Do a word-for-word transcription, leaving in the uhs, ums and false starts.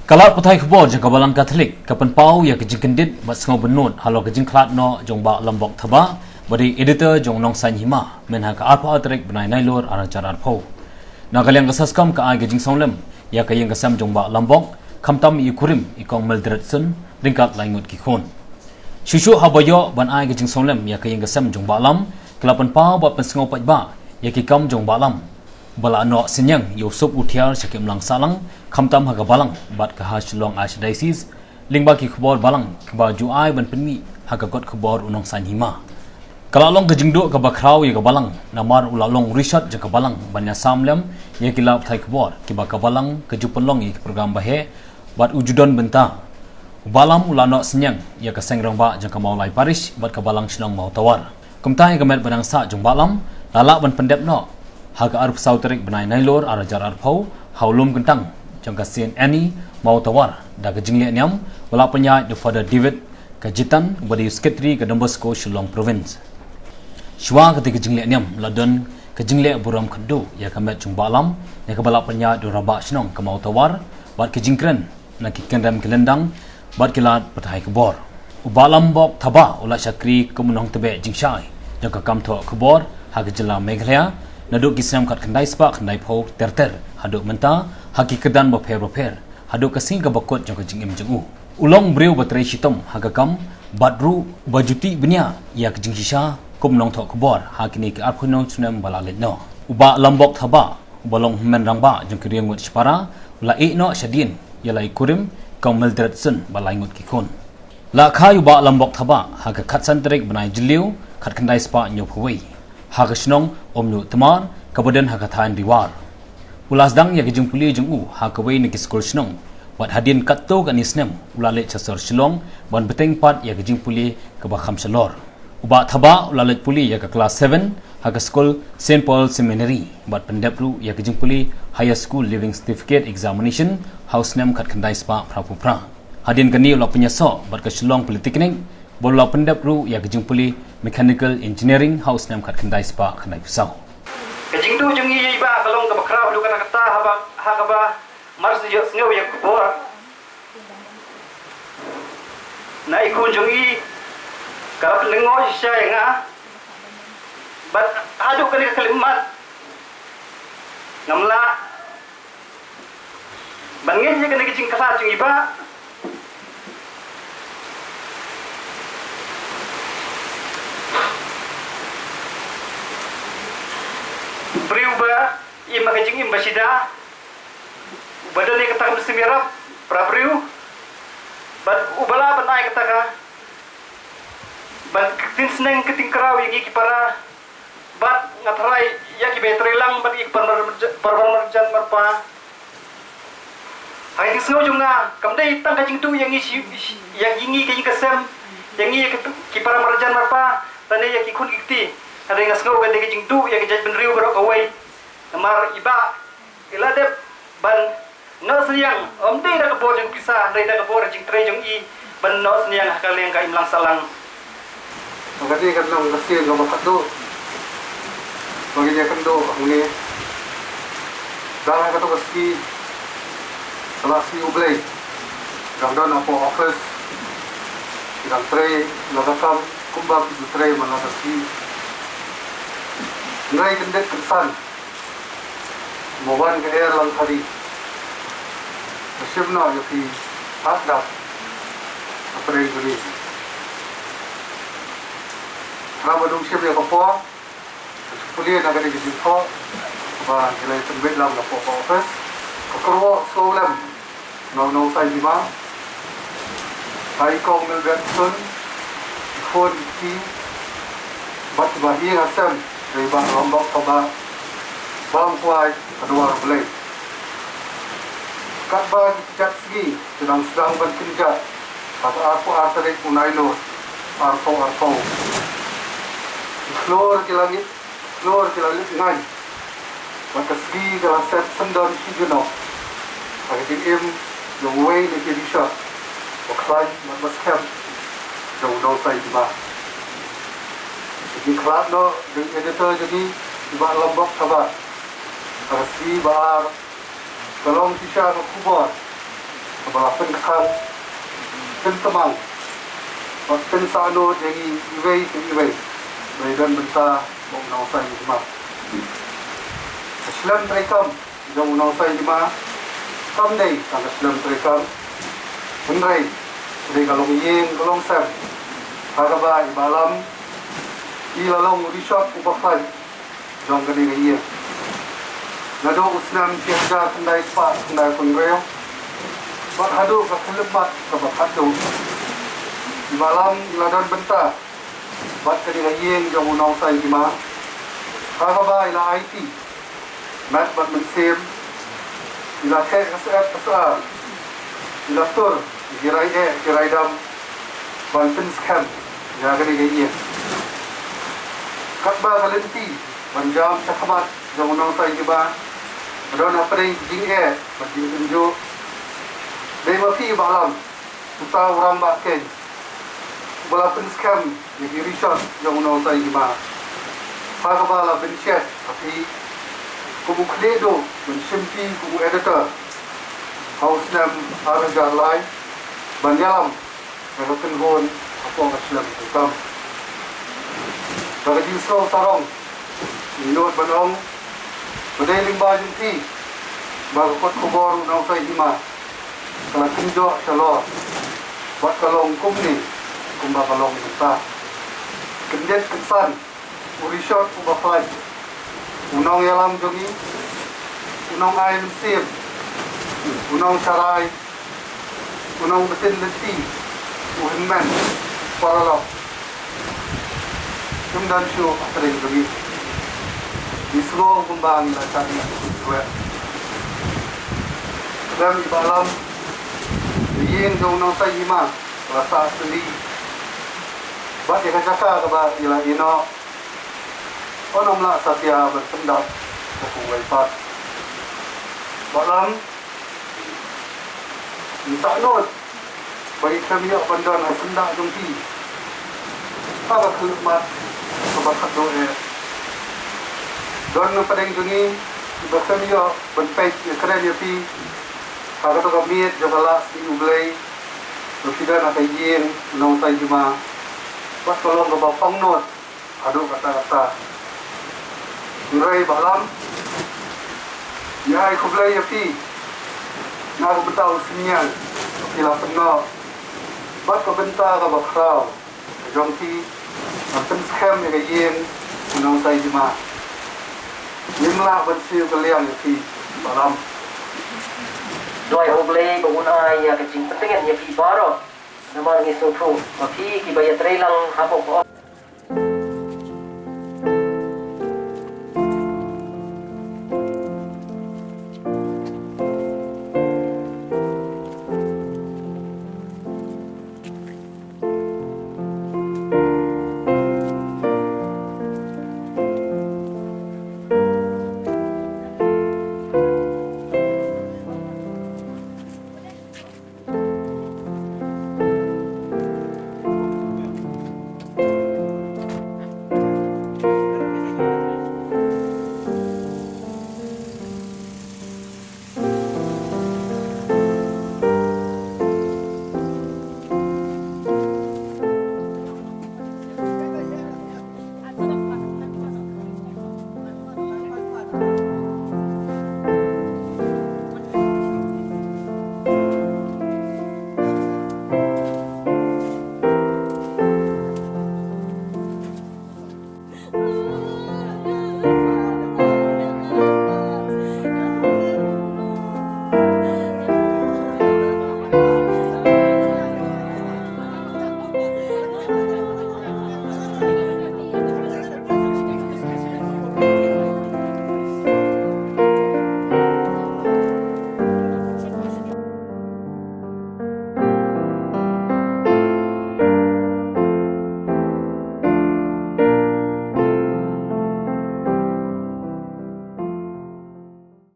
Ka lad pathai khubor jong ka Balang Katholik ka pynpaw ïa ka jingkyndit bad sngewbynnud halor ka jingkhlad noh jong Bah Lambok Thabah, ba dei editor jong Nongsaiñ Hima, mynha ka arphew tarik bnai Nailur arhajar arphew. Na ka liang ka SASCOM ka ai ka jingsngewlem ïa ka ïing ka sem jong Bah Lambok, khamtam ïa i kurim i Kong Mildred Sun, ryngkat lai ngut ki khun. Shuh shuh haba ïoh ban ai ka jingsngewlem ïa ka ïing ka sem jong Bah Lam, ka la pynpaw bad pynsngew paidbah ïa ki kam jong Bah Lam, ba la noh synñiang ïa u sup u thiar sha ki imlang sahlang, khamtam ha ka balang bad ka ha Shillong Archdiocese, lyngba ki khubor balang kiba ju ai ban pynmih ha ka kot khubor u Nongsaiñ Hima. Ka la long ka jingduh kaba khraw ïa ka balang, namar u la long rishot jong ka balang ban ïasam lem ïa ki lad pathai khubor kiba ka balang ka ju pynlong ïa ki program baheh, bad u ju don bynta. U Bah Lam u la noh synñiang ïa ka seng rangbah jong ka Mawlai Parish bad ka Balang Shnong Mawtawar. Kumta ïa ka met ba dang sah jong Bah Lam la lah ban pyndep noh ha ka arphew saw tarik bnai Nailur arhajar arphew, ha u lum kyntang jong ka Saint Anne Mawtawar, da ka jingleh niam ba la pynïaid da u Father David Kajitan, uba dei u Secretary ka Don Bosco Shillong Province. Shuwa kata ka jingleh niam la don ka jingleh burom khadduh ïa ka met jong Bah Lam, ïa kaba la pynïaid da u Rangbah Shnong ka Mawtawar, bad ka jingkren na ki kyndem ki lyndang bad ki lad pathai khubor. U Bah Lambok Thabah u la shakri kum u nongtbeh jingshai jong ka kam thoh khubor ha ka jylla Meghalaya, naduh ki snem khatkhyndai spah khyndaiphew ter ter haduh mynta, ha ki kyrdan bapher bapher, haduh ka sngi kaba kut jong ka jingim jong u. U long briew ba trei shitom ha ka kam, bad ruh ba ju tih bniah ïa ka jingshisha kum u nongthoh khubor ha kine ki arphew hynñiew snem ba la leit noh. U Bah Lambok Thabah, uba long hynmen rangbah jong ki riewngeit shipara, u la ïeh noh shadien ïa la i kurim, Kong Mildred Sun bad lai ngut ki khun. La kha ïa u Bah Lambok Thabah ha ka khatsan tarik bnai Jylliew, khatkhyndai spah hynñiewphew wei, ha ka shnong Umñiuhtmar, kaba don ha ka thaiñ Riwar. U la sdang ïa ka jingpule jong u ha kawei na ki skul shnong, bad hadien katto katne snem u la leit sha sor Shillong ban bteng pat ïa ka jingpule kaba kham shalor. U Bah Thabah u la leit pule ïa ka klas seven ha ka skul Saint Paul Seminary, bad pyndep ruh ïa ka jingpule Higher School Leaving Certificate Examination ha u snem khatkhyndai spah phraphew phra. Hadien kane u la pynïasoh bad ka Shillong Polytechnic, bad u la pyndep ruh ïa ka jingpule Mechanical Engineering ha u snem khatkhyndai spah khyndaiphew saw. Ka jingduh jong ngi ïa i Bah ka long kaba khraw haduh katta katta, haba, ha kaba mar shu ïohsngew ïa ka khubor na i khun jong i, ka la pynlyngngoh shisha ïa nga. Bad haduh kane ka khyllipmat ngam lah ban ngeit ïa kane ka jingkhlad jong i Bah. Briew ba im ha ka jingim ba shida, uba don ïa kata ka mynsiem ïarap para briew, bad uba lah ban ai kata ka, ban ktien sneng ktien kraw ïa ngi ki para, bad nga tharai ïa kiba ïatrei lang bad ïa ki para mar-, para marjan marpa. Ha ka jingsngew jong nga, kam dei tang ka jingduh ïa ngi shi, shi, ïa ngi ka ïing ka sem, ïa ngi ïa ki, ki para marjan marpa, lane ïa ki khun ki kti. Hynrei nga sngew ka dei ka jingduh ïa ka jaitbynriew baroh kawei. Namar i Bah i la dep ban noh synñiang, ym dei da ka bor jong ka pisa, hynrei da ka bor jingtrei jong i ban noh synñiang ha ka liang ka imlang sahlang. Ka dei ka nong ka sien kaba khadduh ba ngin ïakynduh hangne. Dang ha kato ka sngi, ka la sngi U Blei, dang don hapoh office, dang trei la ka kam kumba ki ju trei man la ka sngi. Hynrei kyndit kynsan, mo wan ka er lang thari, ka shim noh ïa phi, hap dap ka pyrshah jong ngi. Haba dang shim ïa ka por, ka pule na ka dei ka jingthoh ba ngi la ïa pynbeit lang na pdeng ka office. Ka kyrwoh sngewlem na u nongshai hima, ha i kong Mildred Sun, i khun i kti, bad kiba ïing ha sem, dei ba Rangbah Thabah, ba ym kwai ka duwar U Blei. Katba ki kjat sngi ki dang sdang ban kynjat ha ka arphew ar tarik u Nailur arphew arphew. Ki khlur ki la ngit, ki khlur ki la lip ngaiñ, bad ka sngi ka la set syndon shi junom ha ka jingim jong uwei na ki rishot ba khlaiñ bad ba skhem jong u nongshai hima. Ka jingkhlad noh jong u editor jong ngi, i Bah Lambok Thabah, ha ka sngi ba ar, ka long shisha ka khubor ka ba la pynkthang, pynthymmang bad pynsahnud ïa ngi iwei pa iwei ba ïadon bynta bad u nongshai hima. Ka shlem treikam jong u nongshai hima kam dei tang ka shlem treikam, hynrei ka dei ka longïing ka longsem ha kaba i Bah Lam i la long u rishot u bakhlaiñ jong kane ka ïing. Naduh u snem shi hajar khyndai spah khyndaiphew hynriew bad haduh ka khyllipmat kaba khatduh, i Bah Lam i la don bynta bad kane ka ïing jong u nongshai hima ha kaba i la aiti met bad mynsiem, i la theh ka syiar ka syiar, i la tur ïa ki rai eh ki rai dam ban pynskhem ïa kane ka ïing. Katba ka lynti ban jam shakhmat jong u nongshai hima ka don hapdeng ki jingeh bad jingtynjuh, dei ma phi i Bah Lam uta u rangbah keiñ uba la pynskhem ïa ki rishot jong u nongshai hima ha kaba la pynshet ha phi kum u khlieh duh ban shim phi kum u editor ha u snem ar hajar lai ban ïalam ïa ka kynhun hapoh ka shlem treikam. Da ka jingsngew sarong ngi nud ban ong ba dei lyngba jong phi ba ka kot khubor u nongshai hima ka la kynjoh shalor bad ka long kumne kumba ka long mynta. Kyndit kynsan u rishot u bakhlaiñ, u nongïalam jong ngi, u nongai mynsiem, u nongsharai, u nongbtin lynti, u hynmen paralok, kim don shuh hapdeng jong ngi. Ngi sngew kumba ngi la shah ïing shuh. Khlem i Bah Lam, ïa ka ïing jong u nongshai hima ka la sah sylli bad ïa ka jaka kaba i la ïehnoh, yn ym lah satia ban pyndap sha kawei pat. Bah Lam, ngi sahnud ba ngi khlem ïoh ban don ha syndah jong phi ha ka khyllipmat kaba khatduh eh. Don na pdeng jong ngi kiba khlem ïoh ban peit ïakren ïa phi ha kato ka miet jong ka Laisneng U Blei ba phi don ha ka ïing u nongshai hima bad ka long kaba pangnud haduh katta katta. Hynrei Bah Lam, ngi ai khublei ïa phi na ka bynta u synñiang ba phi la pynnoh bad ka bynta kaba khraw ka jong phi ban pynskhem ïa ka ïing u nongshai hima. Ngim lah ban siew kylliang ïa phi Bah Lam. Duwai ha U Blei ba un ai ïa ka jingpyntngen ïa phi baroh. Namar ngi sngewthuh ba phi kiba ïatrei lang hapoh ka